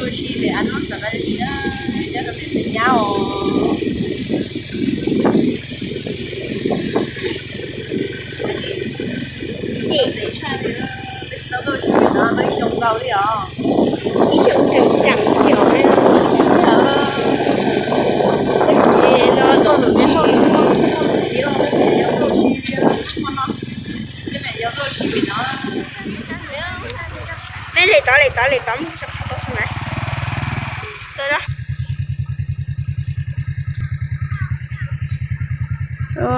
Si pem av no xav pais li na, nyob rau pem Xeem Nyab os. Ces peb tsis tau tuaj si pem no tau ib xyoo nkaus li os. Ib xyoo tseem ceem thiab. Peb le tod le tod le tod mus rau qhov tod xwb na.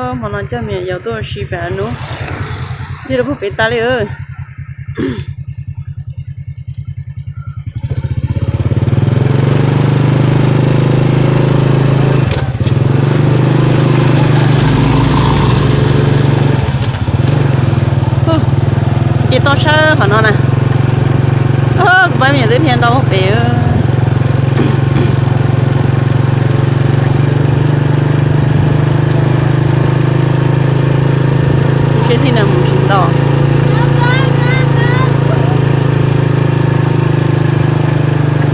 Hmo no coj me nyuam yaus tuaj ua si pem av nub, yog rau puag pem tas li. Ces toj tshawb qhov no na. Kuv pab me nyuam twb dhia ntau pem. Seb thiaj li mus tsis ntau.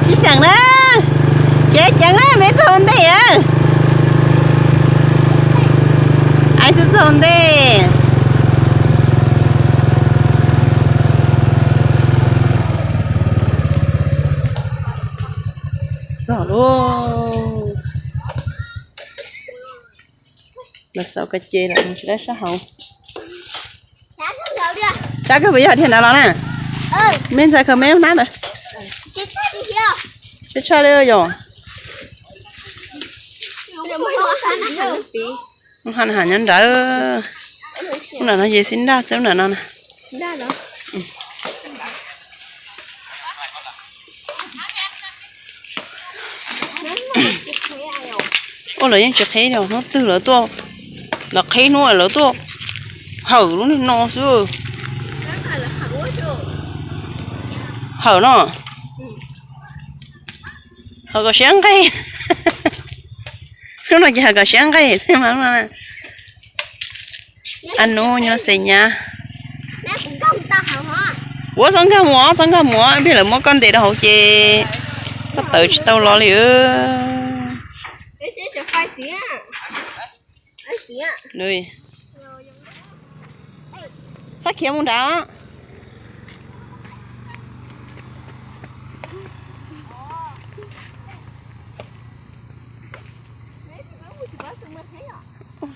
Tsis xeem na, kev ceev na, me txog ntej. Aib xub txog ntej. Txog lauj. Los xauv ko ces los tsis dab sab hauv. Sab kawg puas yog dhia nrad los na? Me ntxhais khaws me hnab ntawd. Tshaj li yom. Lub ha nyob nrad. Lub nram no ces xib nraj xwb lub nram no na. Ua lawv yeej tsis qhib li, hnub twg lawv tuaj, lawv qhib hnub lawv tuaj hawm lub niag no xwb. Hawm no, hawm kom siab nqig. Hnub no ces hawm kom siab nqig xwb mas. Ab nub nyob Xeem Nyab. Ua txhob nkag mus, txhob nkag mus, ib pliag lawv muab koj ntes rau hauv ces koj tawm tsis tau los li. Txhob khiav mus nrad.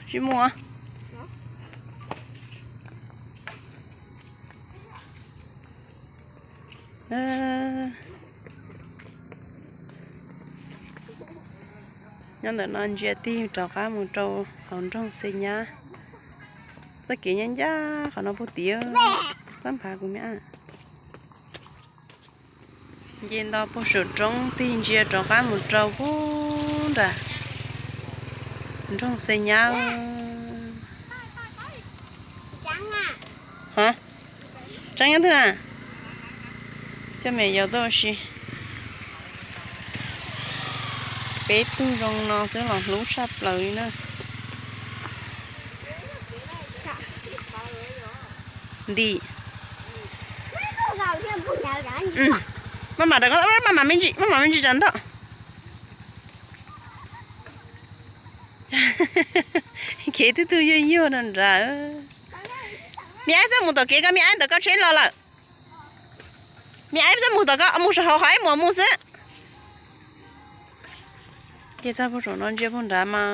Tsis mus. Nyob ntawm no ntsia tig rov qab mus rau hauv nroog Xeem Nyab. Txoj kev nyob ncaj qhov no puag tid, tab nphav kuv me ab. Nce nto puag saum roob tig ntsia rov qab mus rau puag nram nroog Xeem Nyab. Tseeb nyob twg na? Coj me nyuam yaus tuaj ua si. Peb tug zoo no xwb los hlub tshaj plaws li na. Ntim. Maj mam rau, maj mam me ntsis, maj mam me ntsis rau ntawm. Kev twb tu yuag yuag no nrad. Me aib txawj mus tom kev, koj me aib ntawm koj tsheb los lawm. Me aib txawj mus tom koj, mus saum hauv qhov aib muas mus xwb. Ces txog puag saum no ntsia puag nrad mas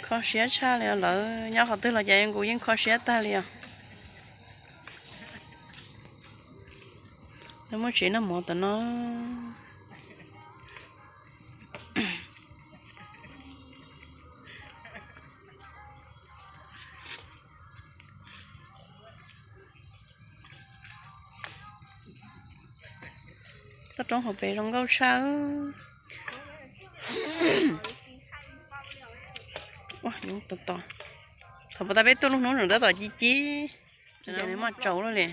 kho siab tshaj li os. Lawv nyob qhov twg los cas kuv yeej kho siab tag li os. Lawv muaj tsev noj mov tom no. Toj roob hauv pes zoo nkauj tshaj. Ua, tos tos, thaum puas tas peb tuaj lub hnub nws tab tom ci ci. Ces nws maj tsaus lawm li.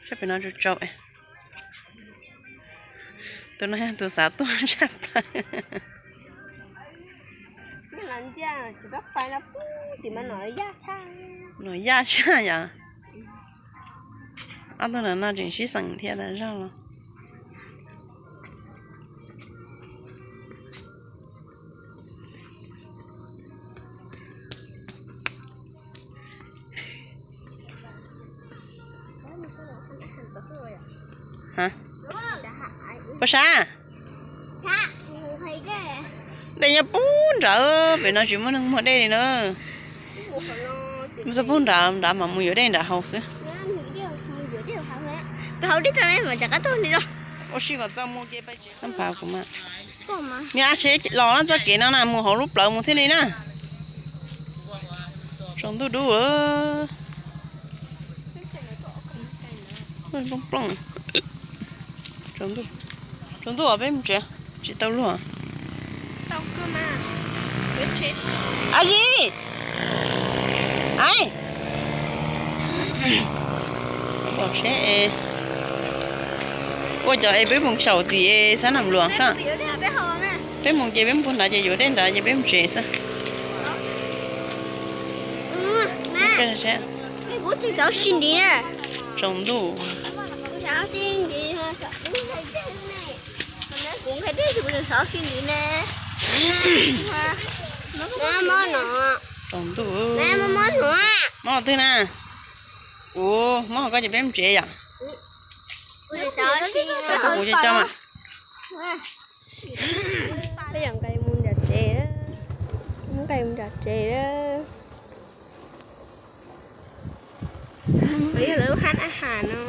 Saib pem no tsaus tsaus. Tus no yog tus xav tuaj tshaj plaws. Noj yaj tshaj yom. Ob tug no no tseem sib xeem thiab tas zog los. Puas sab? Dej nyob pub nrad, pem no tsis muaj neeg muag dej li na. Mus txog pub nrad, nrad mas mus yuav dej nrad haus xwb. Ua si kom txog mus ces pab kuv mas. Niag a tsheb los no txoj kev no na mus hauv lub plawv mus thiaj li na. Tsaus ntuj dub. Plooj plooj. Tsaus ntuj, tsaus ntuj os peb mus tsev, tsis tau luag. Ab yi, pom seb ua cov es peb mus xyaum tim xab nam luas xwb. Peb mus ces peb mus puag nrad ces yuav dej nrad ces peb mus tsev xwb. Tsaus ntuj. Tsaus ntuj. Mob twg na? Ua, mob koj ces peb mus tsev yom. Kuv coj coj mas. Peb yog nqes mus nram tsev, muab nqes mus nram tsev. Peb yog lawv lub hab a has no.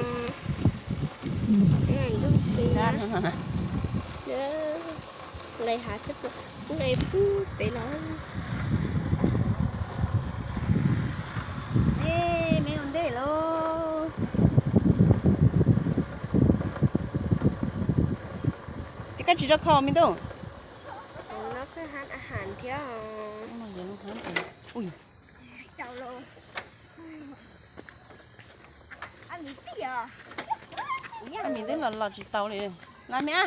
Nqes hav thiab, nqes pub pem los. Me ua ntej lauj. Ces koj tsis rau kho me tub. No koj hab a has thiab. Ui, me twb los los tsis tau li. Los me a.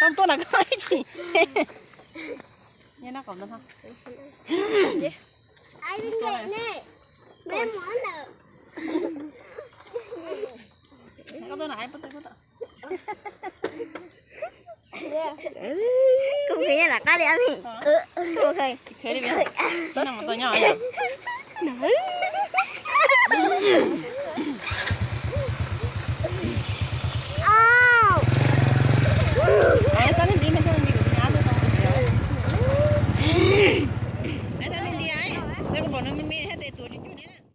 Tau tuaj na koj ib tsis. Nyob no kom ntau no. Koj tuaj na. Kuv khev lam qab li ab. Khev li. Txhob noj mas tau nyob yom. Txhob noj nti, txhob noj nti, kuv tus me ab tuaj tau nti. Txhob noj nti, koj pom nws me me thiab tes tuav tsis cuag.